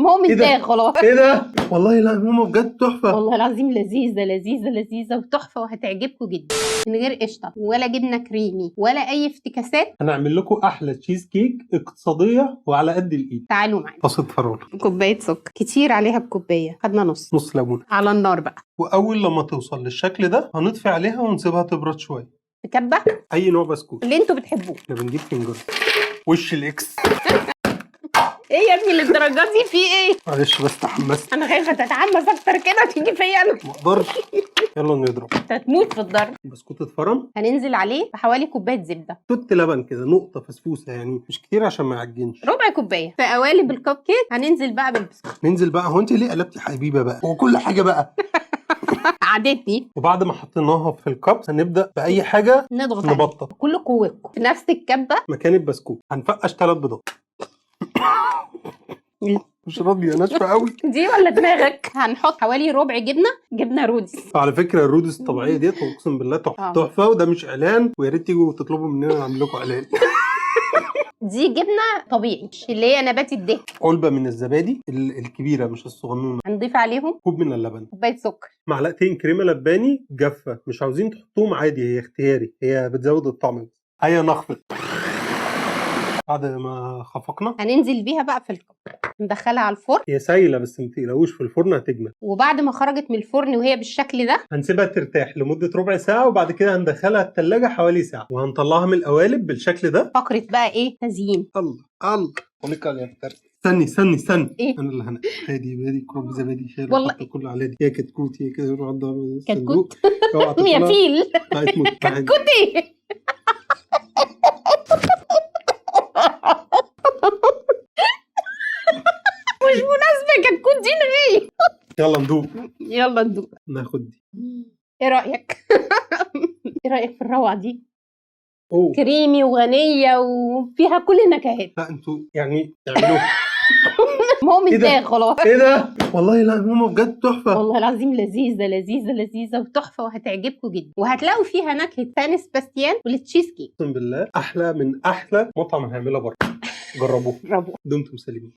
ما هو إيه ده؟ متضايق خلاص. ايه ده؟ والله لا ماما بجد تحفة. والله العظيم لذيذة لذيذة لذيذة وتحفه وهتعجبكم جدا، من غير قشطه ولا جبنه كريمي ولا اي افتكاسات. هنعمل لكم احلى تشيز كيك اقتصادية وعلى قد الايد. تعالوا معانا. طاسه فراوله، كوباية سكر كتير عليها بكوبايه، خدنا نص نص ليمونه على النار بقى. واول لما توصل للشكل ده هنطفي عليها ونسيبها تبرد شوية. في كبه اي نوع بسكوت اللي انتوا بتحبوه. احنا بنجيب فنجان وش الاكس. ايه يا ابني للدرجة دي؟ في ايه؟ معلش بس تحمست. انا خايفة تتحمس اكتر كده تيجي فيا انا. ما اقدرش. يلا نضرب. انت هتموت في الضرب. البسكوت اتفرم. هننزل عليه بحوالي كوباية زبدة، توت لبن كده نقطة فسفوسه، يعني مش كتير عشان ما يعجنش. ربع كوباية في قوالب الكب كيك. هننزل بقى بالبسكوت. ننزل بقى. هو انت ليه قلبتي حبيبه بقى؟ هو كل حاجة بقى عادتني. وبعد ما حطيناها في ال cup هنبدا باي حاجة نضغط عليه نبطط بكل قوتكم في نفس الكبه. مكان البسكوت. هنفقش 3 بيضات. مش راضية، ناشفة قوي. دي ولا دماغك؟ هنحط حوالي ربع جبنه، جبنه رودس. على فكرة الرودس الطبيعية ديت اقسم بالله تحفة آه. تحفة، وده مش اعلان، ويا ريت تيجوا تطلبوا مننا نعمل لكم اعلان. دي جبنه طبيعي اللي هي نباتي الدهن. علبة من الزبادي الكبيرة مش الصغنونه. هنضيف عليهم كوب من اللبن، كوباية سكر، معلقتين كريمة لباني جافة، مش عاوزين تحطوهم عادي، هي اختياري، هي بتزود الطعم بس. هيا نخفق. بعد ما خفقنا هننزل بيها بقى في ال cup، ندخلها على الفرن. هي سايله بس ما تقلقوش، في الفرن هتجمد. وبعد ما خرجت من الفرن وهي بالشكل ده هنسيبها ترتاح لمدة ربع ساعة، وبعد كده هندخلها التلاجة حوالي ساعة، وهنطلعها من القوالب بالشكل ده. فقره بقى ايه؟ تزيين. الله الله عليك يا فتر. استني استني استني. إيه؟ انا اللي هنقي. هادي بادي كرنب زبادي شاي والله. حط كله على دي. يا كتكوت يا كده روح عند كتكوت. اوعى يا تاكلها. فيل. هتموت. كتكوت ايه؟ مش مناسبة كتكوت دي نهائي. يلا ندوق. يلا ندوق. ناخد دي. ايه رايك؟ ايه رايك في الروعة دي؟ اوه كريمي وغنيه وفيها كل النكهات. لا انتوا يعني تعملوها. ما هو إيه ده؟ متضايق خلاص. ايه ده؟ والله لا ماما بجد تحفة. والله العظيم لذيذة لذيذة لذيذة وتحفه وهتعجبكم جدا، وهتلاقوا فيها نكهة سان سباستيان والتشيز كيك. اقسم بالله احلى من احلى مطعم هيعملها بره. جربوه. برافو. دمتم سالمين.